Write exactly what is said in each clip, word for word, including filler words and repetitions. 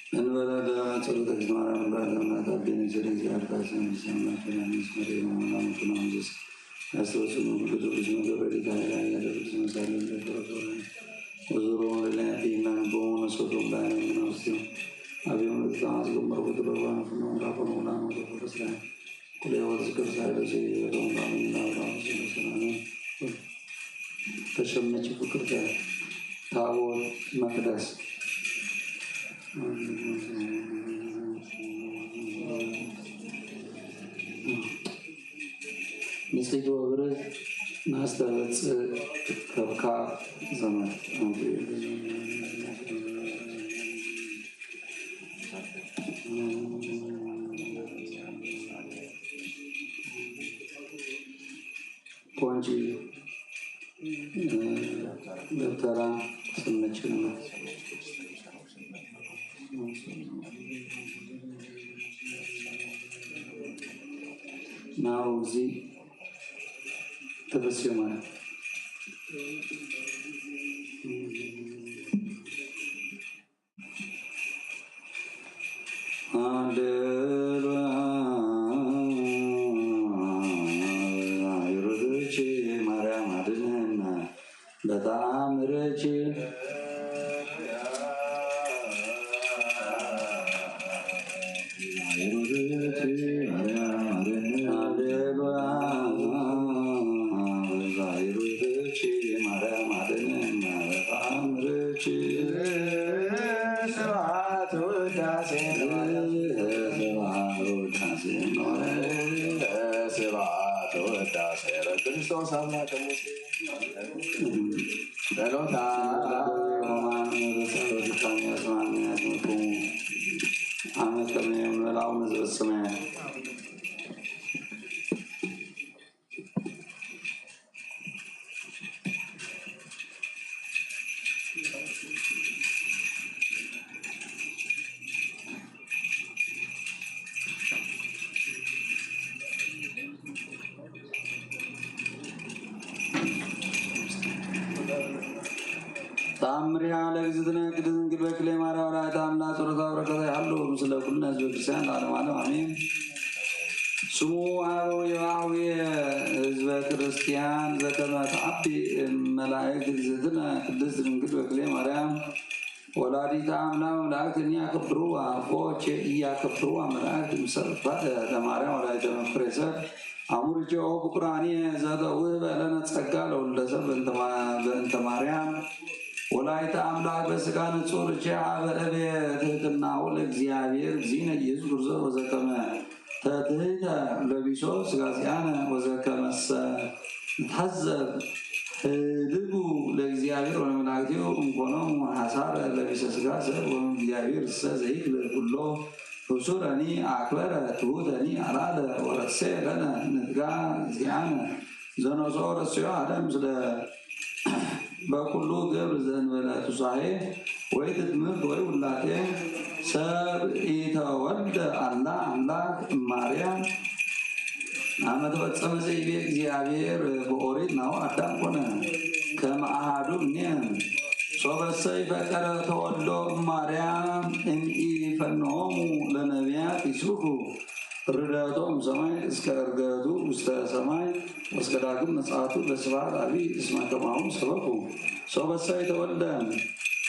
እንበለ ጸሎተ እግዝእትነ ማርያም እንበለ ለእምነት አቤነ ዘሪ እግዚአብሔር ታስን ሰማይ ፈናኒስ መሪ ማማና ምክናንዝስ ያስተወጽኑ ቅዱስ መገበሪ ታይላ ያደርስ መሳለን ለተረፈ ወዞሮ ለላይ ቢና ቦነ ሶቶም ዳይና ምናውስቲው አብዮን ለተጣማዝ ገመርኩት በባን ፍኖ ራቆን ወላን ወደ ፈረስ ላይ ተሸመች ፍቅርተ ታቦት መቅደስ ንጽሕት ወብርህት ናስተበጽእ ከብካብ ዘመን ቆንጂ ደብተራ ስምችል ነው። ናው ዚ ተፈስዮ ማለት ሃሌሉያ። ይሩድቺ ማርያም አድነን በተአምርኪ። ይሩድቺ ማርያም አድነን። ሃሌሉያ። ይሩድቺ ማርያም አድነን በተአምርኪ። ስብሐት ወዳሴ ለማርያም። ስብሐት ወዳሴ ለማርያም። ስብሐት ወዳሴ ለክርስቶስ አምላከ ሙሴ። ጸሎታ ሮማን በጸሎትካን ያስማን ያስመኩም አመ ከመ ይምለላው መዝበ ሰማያት። ተአምሪሃ ለእግዝእትነ ቅድስት ድንግል በክልኤ ማርያም ወላዲተ አምላክ ጸሎታ ወበረከታ ይሃሉ ምስለ ኩልነ ህዝበ ክርስቲያን ለዓለመ ዓለም አሜን። ስሙ አበው የዋህዌ ህዝበ ክርስቲያን ዘከመ ተአቢ መላእክት እግዝእትነ ቅድስት ድንግል በክልኤ ማርያም ወላዲተ አምላክ መላእክት እኒ ያከብርዋ ፎቼ እያከብርዋ መላእክት ምሰል ፈደ ለማርያም ወላዲተ መፍሬ ሰብ አሙርቼ ኦ ፍቁራኒ ዘተውህበ ለነ ጸጋ ለወልደ ሰብ በእንተ ማ-፣ በእንተ ማርያም ወላዲተ አምላክ በስጋ ንጹር ቼ አበ እቤ ትህትናሁ ለእግዚአብሔር እግዚእነ ኢየሱስ ክርስቶስ ወዘከመ ተትህተ ለቢሶ ስጋ ዚአነ ወዘከመሰ ንትሐዘብ ህድጉ ለእግዚአብሔር ወለመላእክቲሁ እምኮኖሙ ሐሳረ ለቢሰ ስጋ ሰብ ወእም እግዚአብሔር እሰ ዘይክል ኩሎ ህሱረኒ አክበረ ትሁተኒ አልዓለ ወረክሰ ለነ ንትጋ ዚአነ ዘነስኦ ረስዮ አለ ምስለ በኩሉ ግብር ዘእንበለ ቱሳሄ ወይ ትትምርት ወይ ውላቴ ሰብ ኢተወልደ አላ አምላክ እማርያም አመ ተፈጸመ ዘይቤ እግዚአብሔር በኦሪት ናሁ አዳም ኮነ ከመ አሃዱ እምኔም። ሶበሰ ይፈቀደ ተወልዶ እማርያም እምኢፈንሆሙ ለነቢያት ይስብኩ ርደቶም ሰማይ እስከ እርገቱ ውስተ ሰማይ ወእስከ ዳግም ምጽአቱ በስብሐት አቢይ እስመ ከማሁ ሰበኩ። ሶበሰ ይተወልደ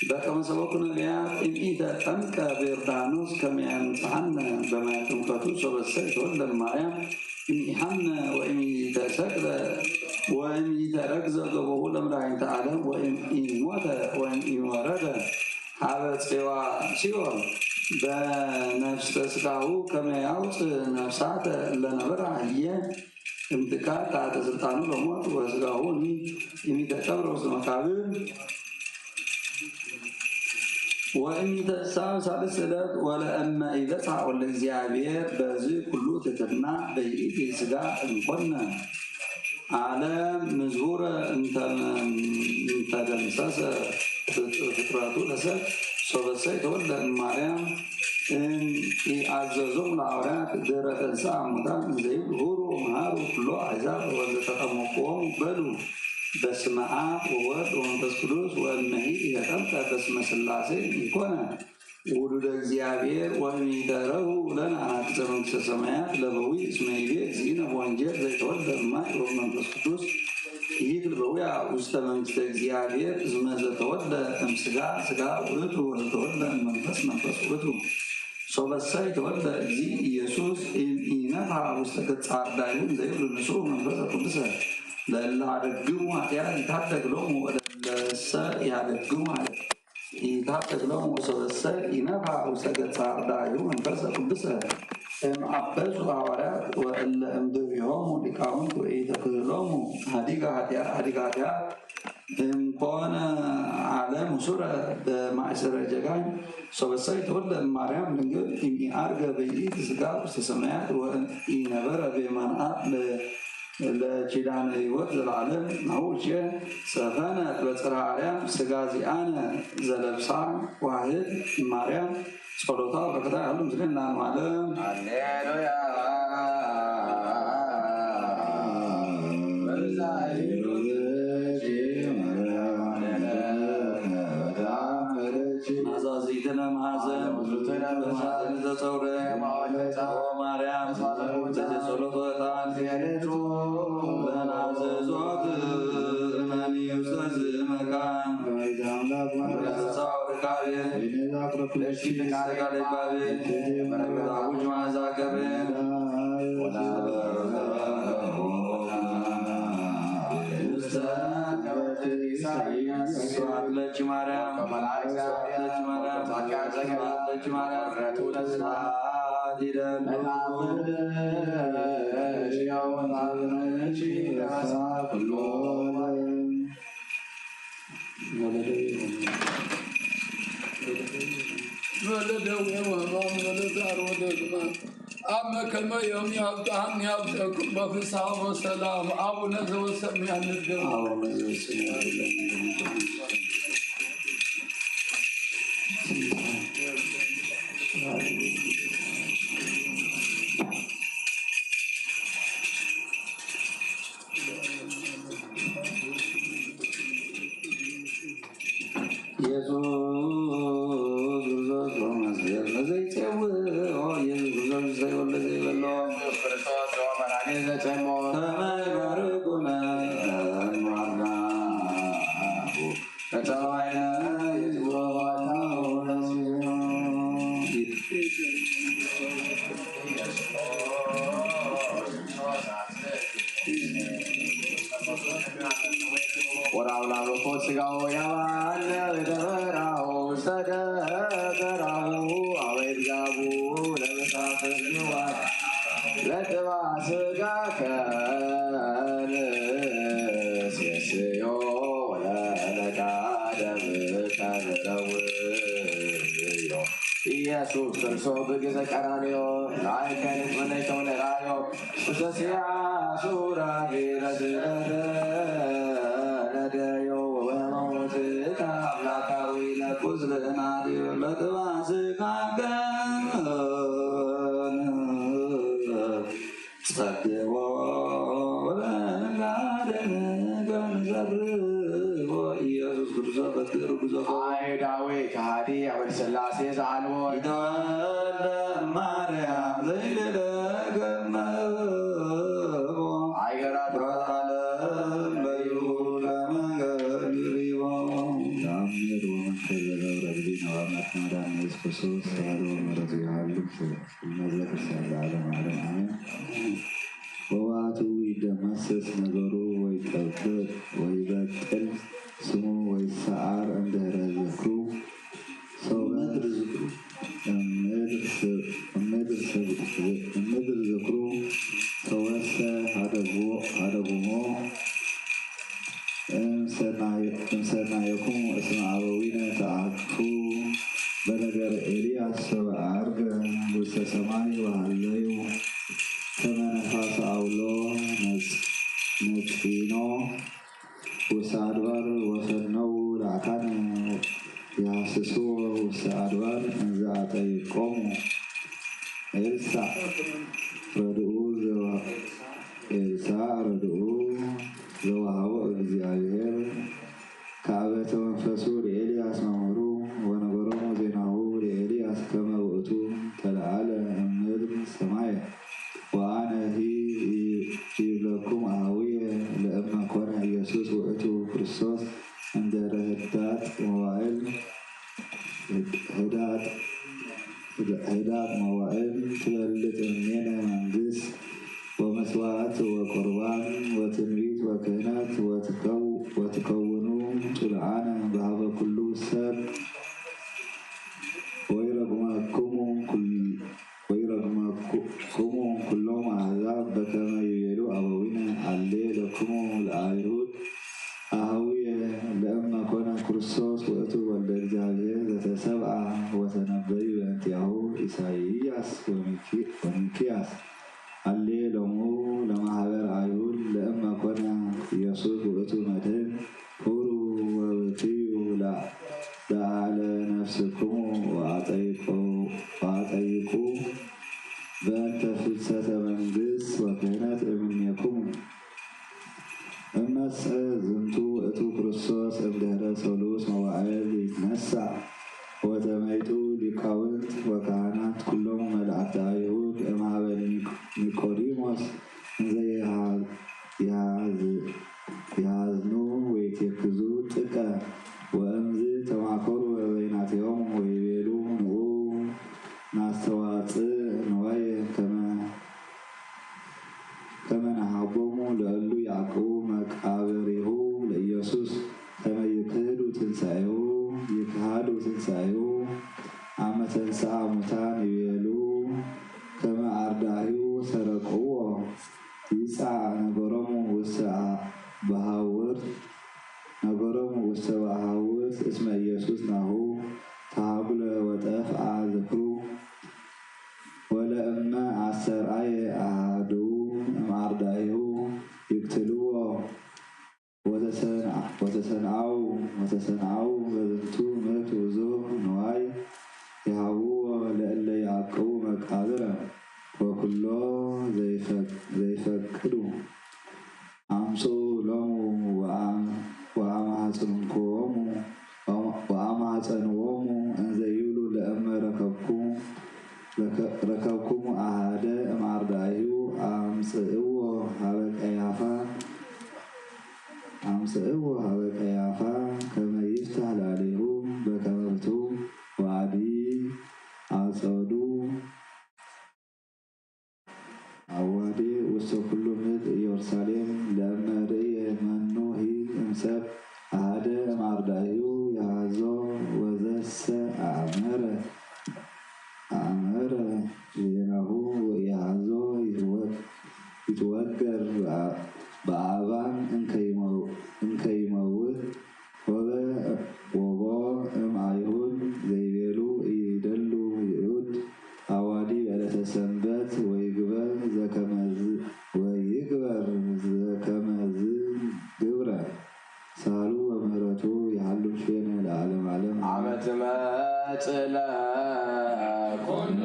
በከመ ሰበኩ ነቢያት እምኢተጠምቀ በዮርዳኖስ ከመ ያንጽሐነ በማየ ጥምቀቱ ሶበሰ ይተወልደ እማርያም እምኢሐመ ወእምኢተሰቅለ ወእምኢተረግዘ ገቦሁ ለመድኃኒተ ዓለም ወእምኢሞተ ወእምኢወረደ ሀበ ጽዋ ሲኦል በነፍስተ ሥጋሁ ከመ ያውፅእ ነፍሳተ እለ ነበራ ህዬ እምትካት ተሐተ ስልጣኑ ለሞት ወሥጋሁ እምኢተቀብረ ውስተ መቃብር ወእምኢተንሥአ በሳልስት ዕለት ወለእመ ኢበጽሐ ወልደ እግዚአብሔር። በዝ ኩሉ ትሕትና በይእቲ ሥጋ እንኮነ ዓለም ምዝሁረ እንተ-፣ እንተደምሰሰ ፍጥ-፣ ፍጥረቱ ለሰብ ሶበሰ ይተወልደ እማርያም እም ኢአዘዞሙ ለሐዋርያት ድህረ ተንሥአ እሙታን እንዘ ይብል ሁሩ ወመሃሩ ኩሎ አሕዛብ ወዘተጠመቅዎሙ በሉ በስመ አብ ወወልድ ወመንፈስ ቅዱስ ወእመሂ ኢተጠምቀ በስመ ሥላሴ ኢኮነ። ውሉደ እግዚኣብሔር ወእምይእተ ረቡእ ለነ አናቅጸ መንግስተ ሰማያት ለበዊ እስመ ይቤ እግዚእነ በወንጌል ዘይተወልደ እማይ ወመንፈስ ቅዱስ ኢይክል በዊአ ውስተ መንግስተ እግዚኣብሔር። እስመ ዘተወልደ እምስጋ ስጋ ውእቱ ወዘተወልደ እምመንፈስ መንፈስ ውእቱ። ሶበሰ ይተወልደ እግዚእ ኢየሱስ እምኢነፍሐ ውስተ ገጸ አርዳኢሁ እንዘ ይብሉ ንስኡ መንፈሰ ቅዱሰ ለእለ አደግሙ ኃጢአት ይትሐደግ ሎሙ ወለእለሰ ኢያደግሙ ኃጢአት ኢትሐደግ ሎሙ። ወሶበሰ ኢነፍሐ ውስተ ገጸ አርዳኢሁ መንፈሰ ቅዱሰ እምአበሱ ሐዋርያት ወእለ እምድህሬሆሙ ሊቃውንት ወኢተክህሎሙ ሀዲገ ኃጢአት ሀዲገ ኃጢአት እምኮነ ዓለም ሱረ በማእሰረ ጀጋኝ። ሶበሰ ይተወልደ እምማርያም ድንግል እምኢዐርገ በይእቲ ስጋ ውስተ ሰማያት ወኢነበረ በየማነ አብ ለ-፣ ለኪዳነ ሕይወት ዘለዓለም። ናሁ እቼ ጸፈነ በጽርሐ አርያም ስጋ ዚአነ ዘለብሳ ዋህድ እማርያም። ጸሎታ በረከታ ያሉ ምስሌነ ለዓለመ ዓለም። ሃሌሉያ። ናዛዚትነ ማሕዘን፣ በማሕዘን ተጸውረ። ኦ ማርያም፣ በጸሎት ወዕጣን ለናዘዞት እመኒ ውስተ ዝመካን። ስብሐት ለኪ ማርያም፣ ስብሐት ለኪ ማርያም፣ ስብሐት ለኪ ማርያም። ወለደዌ ወሕማም ወለዛር ወደግመ አመ ከመ ዮም ያብጽሐነ ያብጽሐኩም በፍስሐ ወሰላም። አቡነ ዘበሰማያት ይትቀደስ። አቡነ ዘበሰማያት ይትቀደስ። ኢየሱስ ክርስቶስ ሎማስያስ ለዘይጼውዕ፣ ኦ ኢየሱስ ክርስቶስ ዘይወልድ ዘይበሎ። ኢየሱስ ክርስቶስ ሎማስያስ ዘይጸሞ። ከመ ይባርኩነ እምአርና። ወራውላ በኮት ስጋው ያባለ ደበራው ሰደበራው አወይድ ጋቡ ለመሳፍር ይዋል ለጥባ ስጋ ከንሴስዮ ወለነቃደም ከንረውዮ ኢየሱስ ክርስቶስ በግዘ ቀራንዮ ላይከ ልትመለከው ለራዮ ውስተ ሲያሱ ራፊ ለስረተ ለደዮ ወበመውት አምላካዊ ለኩስ ልናድዮ ለጥባስ ካገን ጸግቦ ወለነጋደን ገንዘርቦ ኢየሱስ ክርስቶስ በትር ጉዞ አይሁዳዊ ከሃዲ አወልድ ሥላሴ ዘአልቦ ይተወልደ ማርያም ዘይደለ ገመቦ አይገራት ዓለም በዩ ለመንገድ ሪቦ። ተአምር ወመንክር ዘገብረ እግዚእነ ወአምላክነ ወመድኃኒነ ኢየሱስ ክርስቶስ ተዋሕዶ ወመረቱ ይሃሉ። እምነዘ ክርስቲያን ለዓለመ ዓለም አሜን። ወባቱ ይደመሰስ ነገሩ ወይጠብቅ ወይበጥል ስሙ ወይሰዓር እምድህረ ዝክሩ። ሰው እምድር ዝክሩ። እምድር ስ-፣ እምድር ስ-፣ እምድር ዝክሩ። ሰወሰ ሀደጉ-፣ ሀደጉሞ እምሰናየ-፣ እምሰናየኩሙ እስመ አበዊነ ተአኩ በነገረ ኤልያስ ሰበ ዐርገ ውስተ ሰማይ ወሀለዩ ከመ ነፋስ አውሎ ነጽ-፣ ነጺኖ ውስተ አድባር ወፈነው ለአካነ ያስስዎ ውስተ አድባር እንዘ አጠይቆሙ ኤልሳዕ ረድኡ ዘወ-፣ ኤልሳዕ ረድኡ ዘወሀቦ እግዚአብሔር ከአበተ መንፈሱ ለኤልያስ መምህሩ ወነገሮሙ ዜናሁ ለኤልያስ። ህዳድ መዋእል ትበልጽ እምኔነ መንግስት ወመስዋዕት ወቁርባን ወትንቢት ወክህነት ወትከው-፣ ወትከውኑ ጹልዓነ በሀበ ኩሉ ሰብ ወይረግመኩሙ ኩል-፣ ወይረግመኩ-፣ ኩሙ ኩሎም አሕዛብ በከመ ይቤሉ አበዊነ አሌ ለክሙ ለአይሁድ አሃውየ ለእመ ኮነ ክርስቶስ ውእቱ ወልደ እግዚአብሔር ዘተሰብአ ወተነበዩ በእንቲአሁ ኢሳይያስ ወሚኪ-፣ ወሚክያስ። አሌ ሎሙ ለማህበር አይሁድ ለእመ ኮነ ኢየሱስ ውእቱ መድህን ሁሩ ወብክዩ ለ-፣ ለአለ ነፍስክሙ ወአጠይቁ፣ ወአጠይቁ በእንተ ፍልሰተ መንግስት ወክህነት እምኔክሙ። እመሰ ዝንቱ ውእቱ ክርስቶስ እምድህረ ሠሉስ መዋዕል ይትነሳ ወተመይጡ ሊቃውንት ወካህናት ኩሎም መላእክተ አይሁድ እምሃበ ኒቅ-፣ ኒቆዲሞስ እንዘ ይሃ-፣ ይሃዝ-፣ ይሃዝኑ ወይትየክዙ ጥቀ። ወእምዝ ተማከሩ በበይናቲሆሙ ወይቤሉ ንዑ ናስተዋጽእ ንዋየ ከመ ከመ ነሃቦሙ ለእሉ ያዕቅቡ መቃብሪሁ ለኢየሱስ ከመ ይክህዱ ትንሳኤሁ፣ ይክሃዱ ትንሳኤሁ አመ ተንሥአ ሙታን ይቤሉ ከመ አርዳኢሁ ሰረቅዎ። ይጻእ ነገሮሙ ውስተ በሃውርት፣ ነገሮሙ ውስተ በሃውርት እስመ ኢየሱስ ናሁ ተሃጉለ ወጠፍአ ዝክሩ። ወለእመ አስተርአየ አሐዱ እምአርዳኢሁ ይቅትልዎ። ወተሰንዐው፣ ወተሰንዐው በዝንቱ ምክር ብዙሕ ንዋይ ይሃብዎ ለእለ ይዐቅቡ መቃብረ ወኩሎ ዘይፈቅ-፣ ዘይፈቅዱ። አምጽኡ ሎሙ ወአም-፣ ወአማሐጽንክዎሙ፣ ወአማሐጸንዎሙ እንዘ ይብሉ ለእመ ረከብኩ-፣ ረከ-፣ ረከብኩሙ አሐደ እምአርዳኢሁ አምጽእዎ ሀበ ቀያፋ፣ አምጽእዎ ሀበ ቀያፋ ከመ ይፍታህ ላዕሌሁ በከመ ፍትው ወአዲ አጸዱ። አዋዴ ውስተ ኩሉ ምድር ኢየሩሳሌም ለእመ ርእየ መኑ ኄይ እምሰብ አሐደ እምአርዳኢሁ ይሐዞ ወዘሰ አእመረ፣ አእመረ ዜናሁ ወኢሐዞ ይትወ-፣ ይትወገር በአ-፣ በአባን እንከ ይመው-፣ እንከ ይመውት። ወበ-፣ ወቦ እም አይሁድ ዘይቤሉ ኢይደሉ ይዑድ አዋዲ በዕለተ ሰንበት ወይግበር ዘከመዝ-፣ ወይግበር ዘከመዝ ግብረ ሳሉ ወምህረቱ ይሃሉ ምስሌነ ለዓለመ ዓለም። አመ ትመጽእ ለኩሉ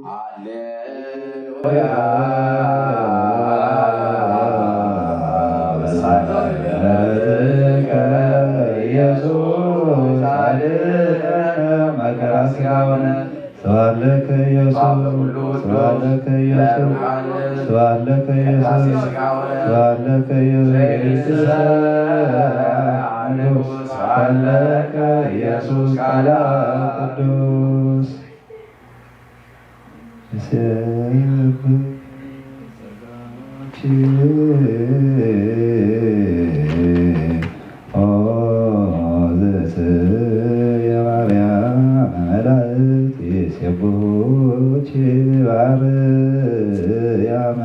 ሃሌሉያ። ኢየሱስ አድነነ። መከራ ሥጋውን ስብሐት ለከ ኢየሱስ፣ ስብሐት ለከ ኢየሱስ፣ ስብሐት ለከ ኢየሱስ፣ ስብሐት ለከ ኢየሱስ። ዘይትሰ ንጉሥ ስብሐት ለከ ኢየሱስ ቃለ አብ ቅዱስ። ይሴብሑኪ ኦ ዘስየ ማርያም መላእክት፣ ይሴብሑኪ በአርያም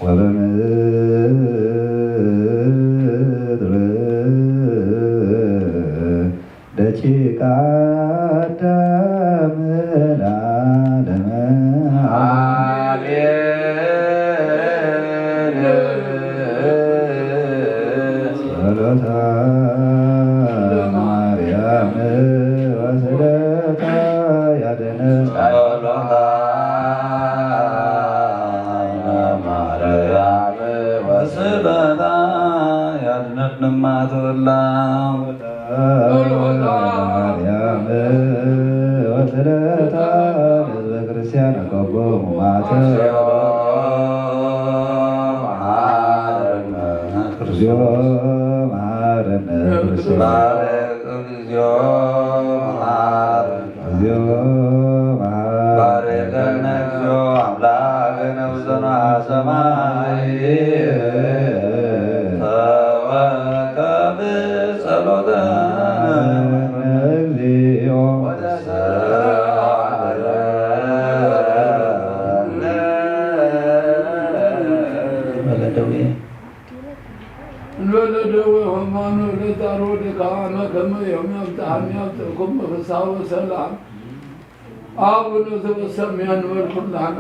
ወበምድር ደቂቀ አዳም ለዓለመ አሜን። ጸሎተ ማርያም ወስእለታ ያድነን። ጸሎተ ማርያም ወስእለታ ንማትወላ ማርያም ወስለታ ለህዝበ ክርስቲያን አቆቦሙ ማተ። እግዚኦ መሐረነ ክርስቶስ። እግዚኦ መሐረነ። እግዚኦ መሐረነ። ባርክ ለነ እግዚኦ አምላክነ ውስተ ሰማይ። ተወከፍ ጸሎተነ እግዚኦ። ወተሰአለነ። ለደዌ እንበለ ደዌ ሆማኖ ለጻሮ ድካመ ከመ ዮም ያብጽሐነ ያብጽሕክሙ ፍስሐ ወሰላም። አቡነ ዘበሰማያት ንበል ኩላና።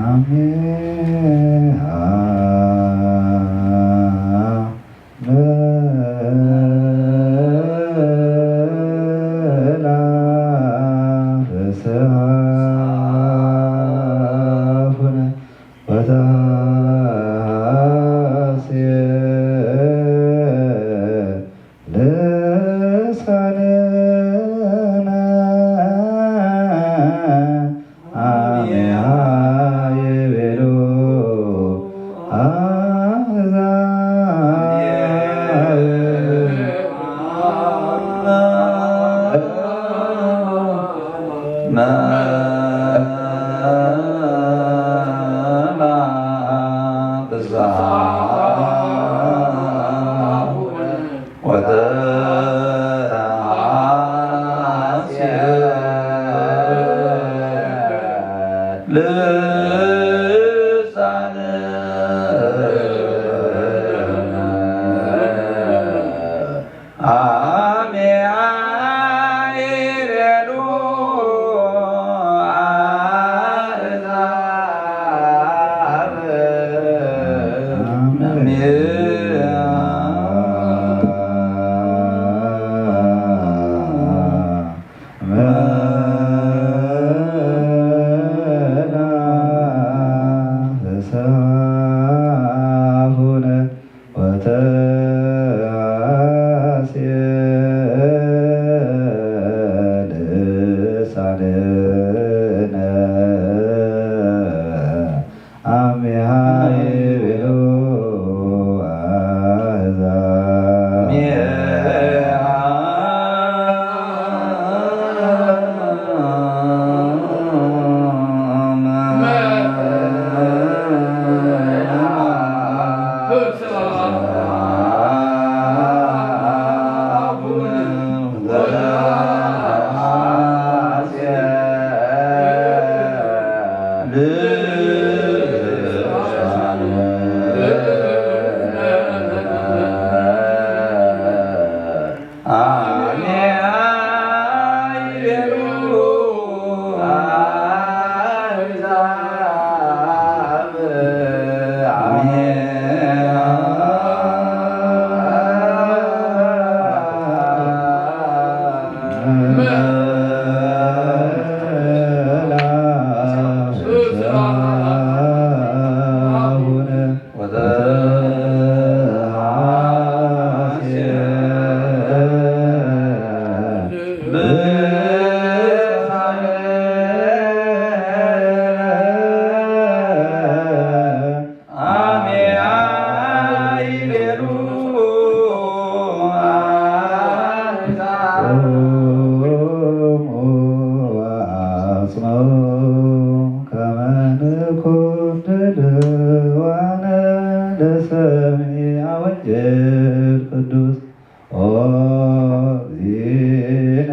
አሜሃ ምእላ ፍስሐ አፉነ ወተሐሴ ልሳንነ አሜሃ ይቤሉ አሕዛብ። አሜሃ ይቤሉ አሕዛብ። አሜሃ ይቤሉ አሕዛብ። ጾሙ ወአጽምኡ ከመ ንኩን ድልዋነ ለሰሚዐ ወንጌል ቅዱስ ኦ እግዚእነ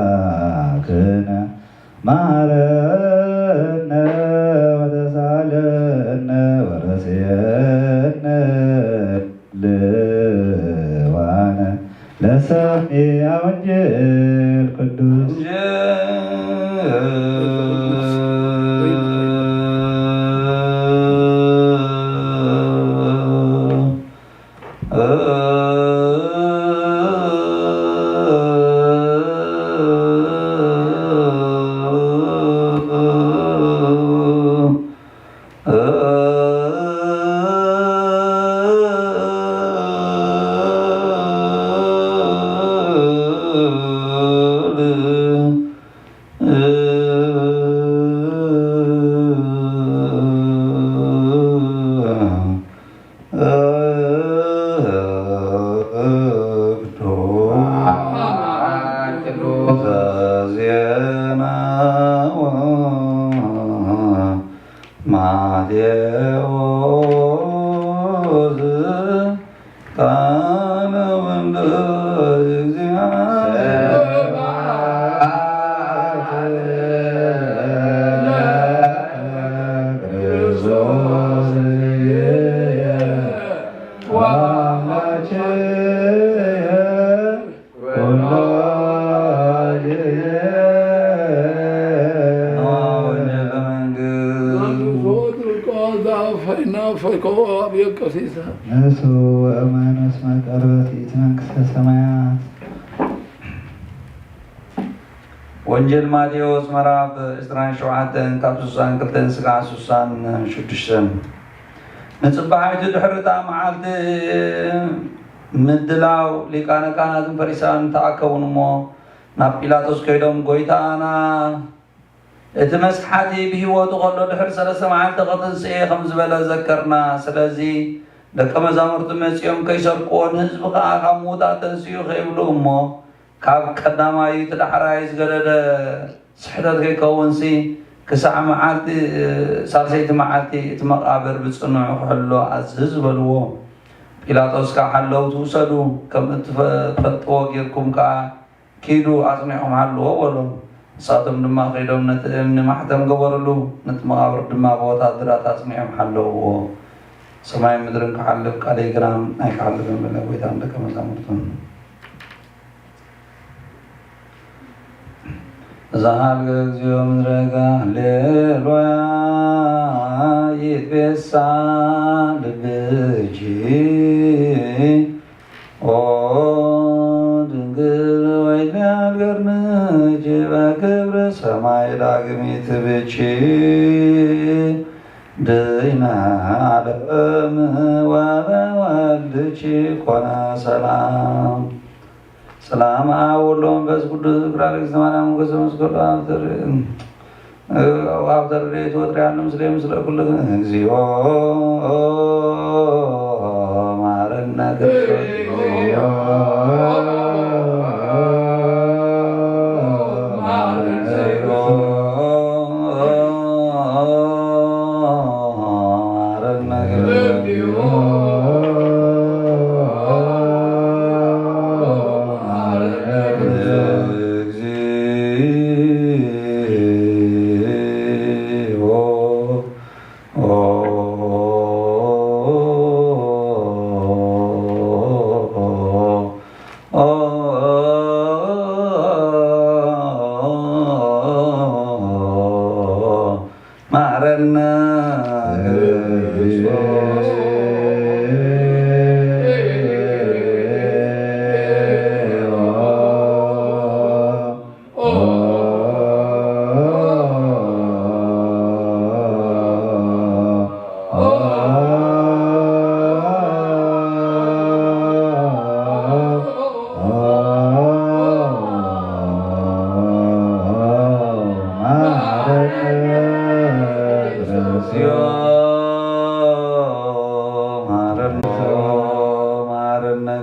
ወአምላክነ መሐረነ ዜናው ማቴዎስ ቃለ ወልደ እግዚአብሔር። ንሱ ወእመኑ እስመ ቀርበት ይእቲ መንግስተ ሰማያት። ወንጀል ማቴዎስ ምዕራፍ ዕስራን ሸውዓተን ካብ ስሳን ክልተን እስካዕ ስሳን ሽዱሽተን። ንጽባሒቱ ድሕሪ እታ መዓልቲ ምድላው ሊቃነ ካህናትን ፈሪሳውያንን ተኣከቡን እሞ ናብ ጲላጦስ ከይዶም፣ ጎይታና፣ እቲ መስሓቲ ብህይወቱ ከሎ ድሕሪ ሰለስተ መዓልቲ ክትንስእ እየ ከም ዝበለ ዘከርና። ስለዚ ደቀ መዛሙርቱ መጺኦም ከይሰርቅዎ፣ ንህዝቢ ከኣ ካብ ምዉታት ተንሲኡ ከይብሉ እሞ፣ ካብ ቀዳማይ እቲ ዳሕራይ ዝገደደ ስሕተት ከይከውንሲ፣ ክሳዕ መዓልቲ፣ ሳልሰይቲ መዓልቲ እቲ መቓብር ብጽኑዕ ክሕሎ ኣዝዝ በልዎ። ጲላጦስ ከኣ ሓለውቲ፣ ውሰዱ፣ ከም እትፈ-፣ እትፈልጥዎ ጌርኩም ከኣ ኪዱ ኣጽኒዕኩም ሓልዎ በሎም። ንሳቶም ድማ ከይዶም ነቲ እምኒ ማሕተም ገበሩሉ፣ ነቲ መቓብር ድማ ብወታደራት ኣጽኒዖም ሓለውዎ። ሰማይን ምድርን ክሓልፍ ቃለይ ግና ኣይክሓልፍን በለ ጎይታ ንደቀ መዛሙርቱ። ዘሃልገ እግዚኦ ምድረገ ሃሌሉያ ይትቤሳ ልብኪ ኦ ድንግል ወይትቤሃል ገርምኪ በክብር ሰማይ ዳግሚት ብኪ ድይነ ዓለም ወበወልድኪ ኮነ ሰላም። ሰላም አብ ወወልድ ወመንፈስ ቅዱስ። ክብራ ለእግዝእትነ ማርያም ሞገሰ ምስለ ኩሉ አብ ተር-፣ አብ ተርድእቱ ወትርያኑ ምስሌ ምስለ ኩልክን። እግዚኦ መሐረነ ክርስቶስ። እግዚኦ መሐረነ ክርስቶስ። መሐረነ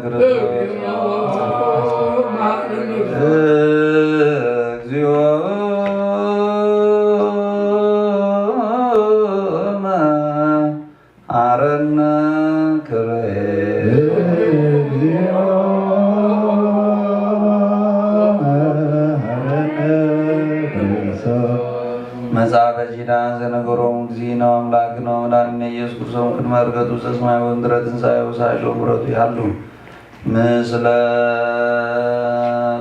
ክርስቶስ። እግዚኦ መሐረነ ክርስቶስ። መጽሐፈ ኪዳን ዘነገሮሙ እግዚእነ አምላክነ ወመድኃኒነ ኢየሱስ ክርስቶስ ቅድመ ዕርገቱ ውስተ ሰማይ ወእምድረ ትንሳኤሁ ሳይሎ ምሕረቱ ይሃሉ ምስለ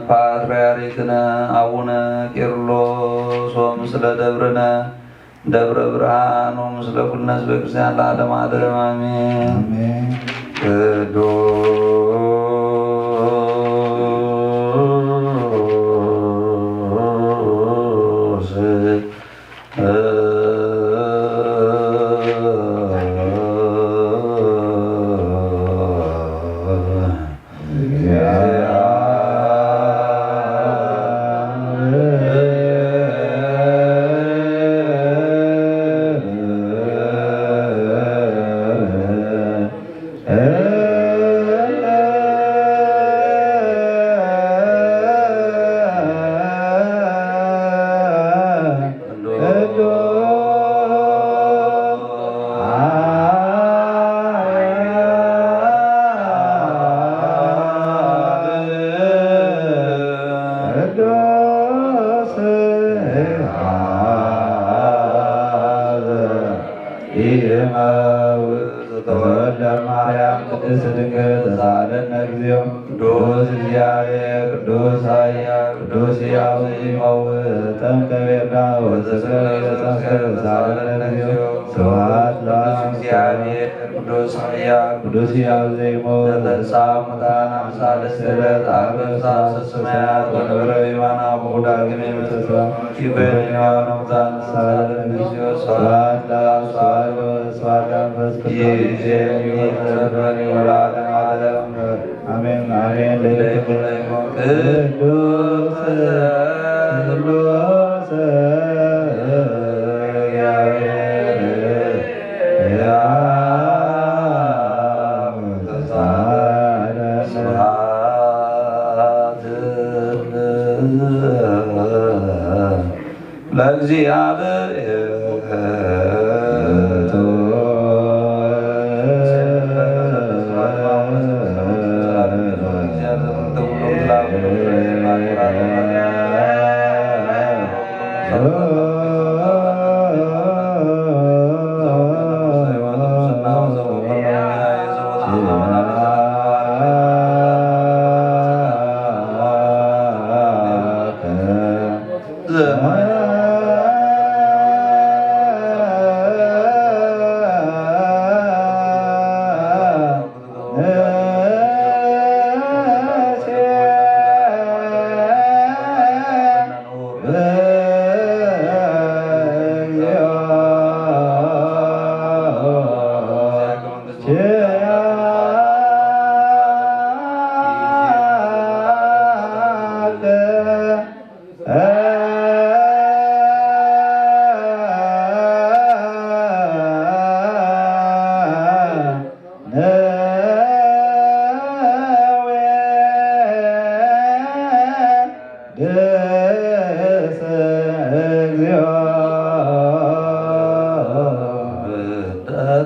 ፓትርያርክነ አቡነ ቄርሎስ ወምስለ ደብርነ ደብረ ብርሃን ወምስለ ኩልነ ህዝበ ክርስቲያን ለዓለመ ዓለም አሜን። አሜን። ቅዱስ ይመውት። ዘተወልደ ማርያም ቅድስት ድንግል ተሳለነ እግዚኦ። ቅዱስ እግዚአብሔር ቅዱስ ኃያል ቅዱስ ሕያው ዘይመውት። ጠምቀ ቤርና ወዘክረ ቤተጸንስከ ተሳለነ እግዚኦ። ስብሐት ለአብ። ቅዱስ እግዚአብሔር ቅዱስ ኃያል ቅዱስ ሕያው ዘይመውት። ለተንሥአ እሙታን አምሳለ ስዕለት አርገ ፍስሐ ሰማያት ወነበረ በየማነ አቡሁ ዳግም ይመጽእ። ይበልያው ነው ታንሳለን ጊዜው። ስብሐት ለአብ ስብሐት ለወልድ ስብሐት ለመንፈስ ቅዱስ። ይእዜኒ ወዘልፈኒ ወለዓለመ ዓለም። አሜን አሜን። ለይኩን ለይኩን ቅዱስ ቅዱስ እግዚአብሔር። ስብሐት ለእግዚአብሔር።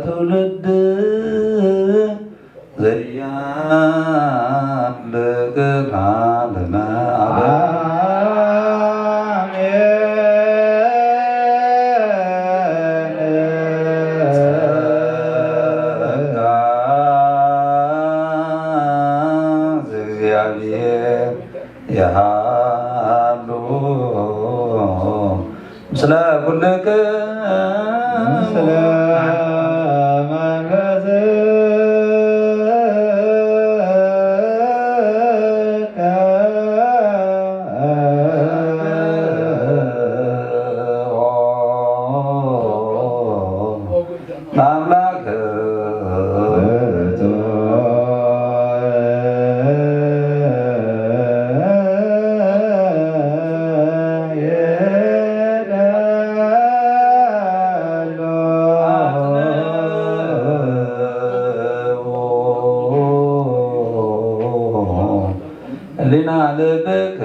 ትውልድ ዘያምልክ ለዓለመ ዓለም። ጸጋ ዘእግዚአብሔር የሃሉ ምስለ ኩልክ ምስለ መንፈስከ። ለአምላክ ህሊና ልብክ።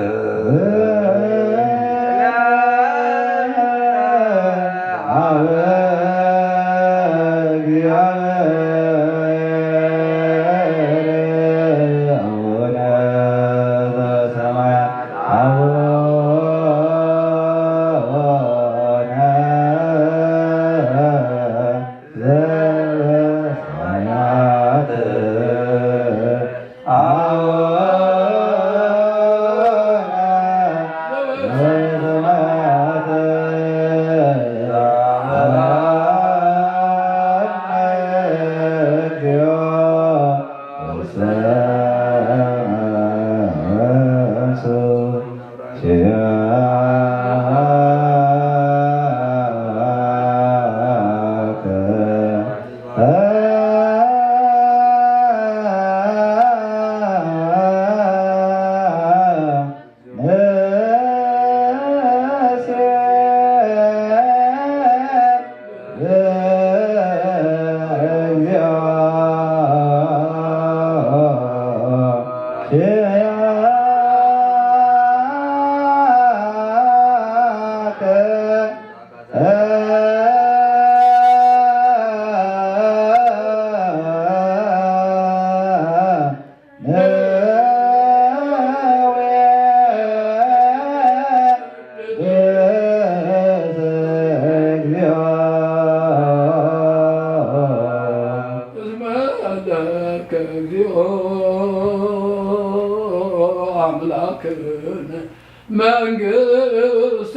መንግስት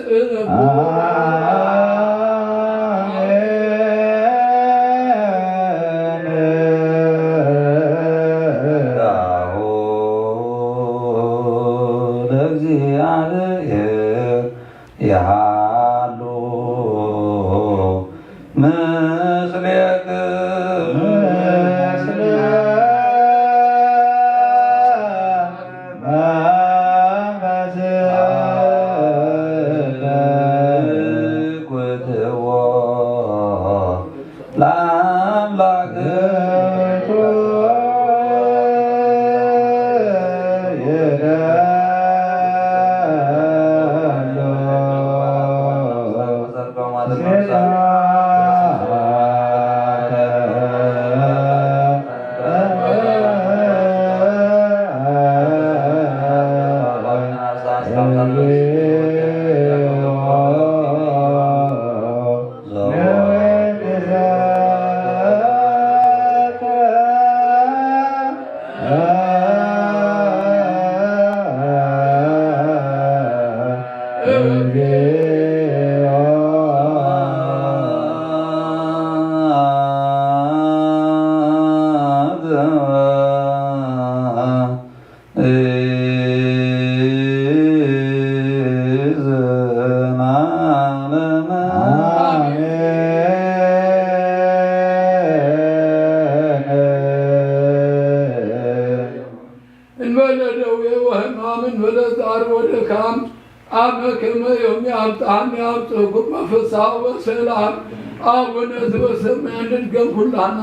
ለእግዚአብሔር ይሃሉ ምስሌክ ምስለ መንፈስከ። ኩትቦ ለአምላክ እንበለ ደዌ ወሕማም እንበለ ጻር ወድካም፣ አመ ከመ ዮም ያብጽሐነ ያብጽሕኩመ ፍስሐ ወሰላም። አቡነ ዘበሰማይ እንድገም ኩላና።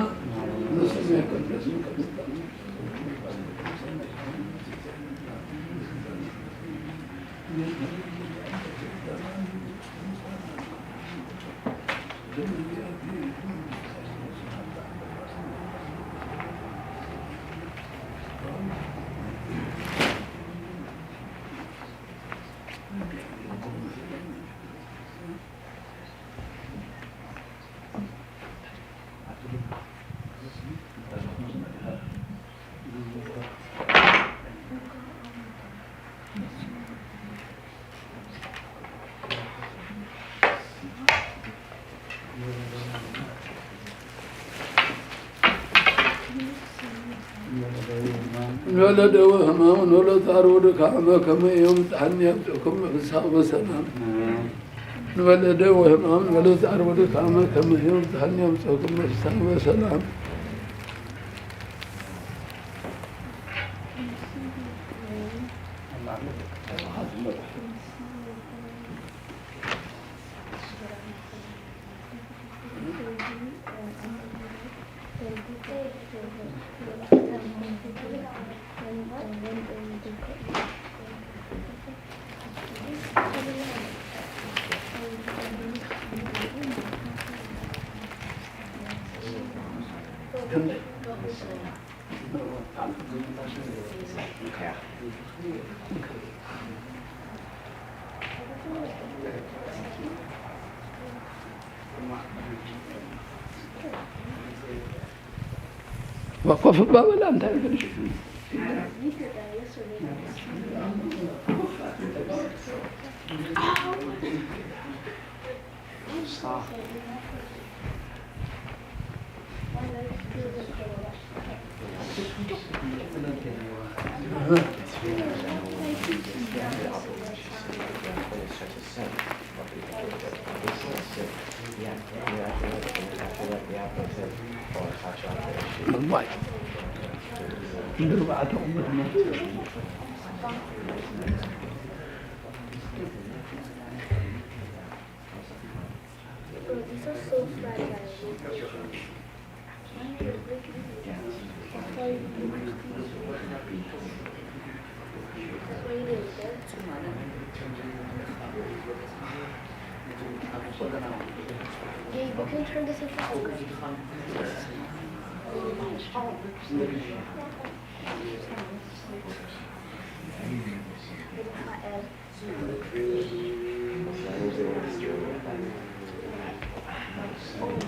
እንበለ ደዌ ወሕማም እንበለ ጻር ወድካም አመ ከመ ዮም ያብጽሐነ ያብጽሕኩመ ፍስሐ ወሰላም። እንበለ ደዌ ወሕማም እንበለ ጻር ወድካም አመ ከመ ዮም ያብጽሐነ ያብጽሕኩመ ፍስሐ ወሰላም።